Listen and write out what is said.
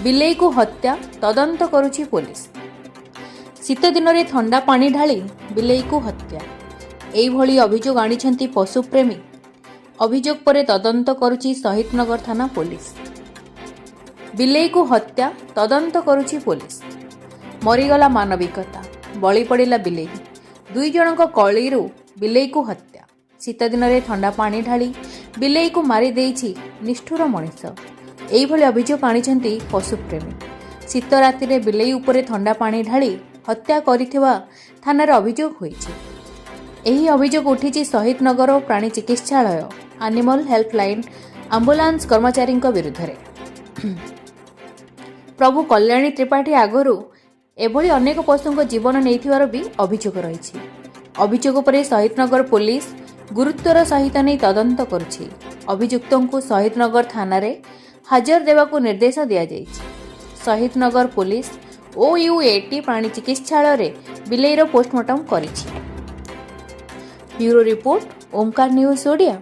ବିଲେଇକୁ ହତ୍ୟା, ତଦନ୍ତ କରୁଛି ପୋଲିସ। ଶୀତ ଦିନରେ ଥଣ୍ଡା ପାଣି ଢାଳି ବିଲେଇକୁ ହତ୍ୟା, ଏଇଭଳି ଅଭିଯୋଗ ଆଣିଛନ୍ତି ପଶୁପ୍ରେମୀ। ଅଭିଯୋଗ ପରେ ତଦନ୍ତ କରୁଛି ଶହୀଦନଗର ଥାନା ପୋଲିସ। ବିଲେଇକୁ ହତ୍ୟା, ତଦନ୍ତ କରୁଛି ପୋଲିସ। ମରିଗଲା ମାନବିକତା, ବଳି ପଡ଼ିଲା ବିଲେଇ। ଦୁଇ ଜଣଙ୍କ କଳିରୁ ବିଲେଇକୁ ହତ୍ୟା। ଶୀତ ଦିନରେ ଥଣ୍ଡା ପାଣି ଢାଳି ବିଲେଇକୁ ମାରି ଦେଇଛି ନିଷ୍ଠୁର ମଣିଷ। ଏଇଭଳି ଅଭିଯୋଗ ଆଣିଛନ୍ତି ପଶୁପ୍ରେମୀ। ଶୀତ ରାତିରେ ବିଲେଇ ଉପରେ ଥଣ୍ଡା ପାଣି ଢାଳି ହତ୍ୟା କରିଥିବା ଥାନାରେ ଅଭିଯୋଗ ହୋଇଛି। ଏହି ଅଭିଯୋଗ ଉଠିଛି ଶହୀଦନଗର ପ୍ରାଣୀ ଚିକିତ୍ସାଳୟ ଆନିମଲ ହେଲ୍ପଲାଇନ୍ ଆମ୍ବୁଲାନ୍ସ କର୍ମଚାରୀଙ୍କ ବିରୁଦ୍ଧରେ। ପ୍ରଭୁ କଲ୍ୟାଣୀ ତ୍ରିପାଠୀ ଆଗରୁ ଏଭଳି ଅନେକ ପଶୁଙ୍କ ଜୀବନ ନେଇଥିବାର ବି ଅଭିଯୋଗ ରହିଛି। ଅଭିଯୋଗ ପରେ ଶହୀଦନଗର ପୋଲିସ ଗୁରୁତ୍ୱର ସହିତ ନେଇ ତଦନ୍ତ କରୁଛି। ଅଭିଯୁକ୍ତଙ୍କୁ ଶହୀଦନଗର ଥାନାରେ ହାଜର ଦେବାକୁ ନିର୍ଦ୍ଦେଶ ଦିଆଯାଇଛି। ଶହୀଦନଗର ପୋଲିସ ଓୟୁଏଟି ପ୍ରାଣୀ ଚିକିତ୍ସାଳୟରେ ବିଲେଇର ପୋଷ୍ଟମର୍ଟମ କରିଛି। Bureau report, Omkar news Odia.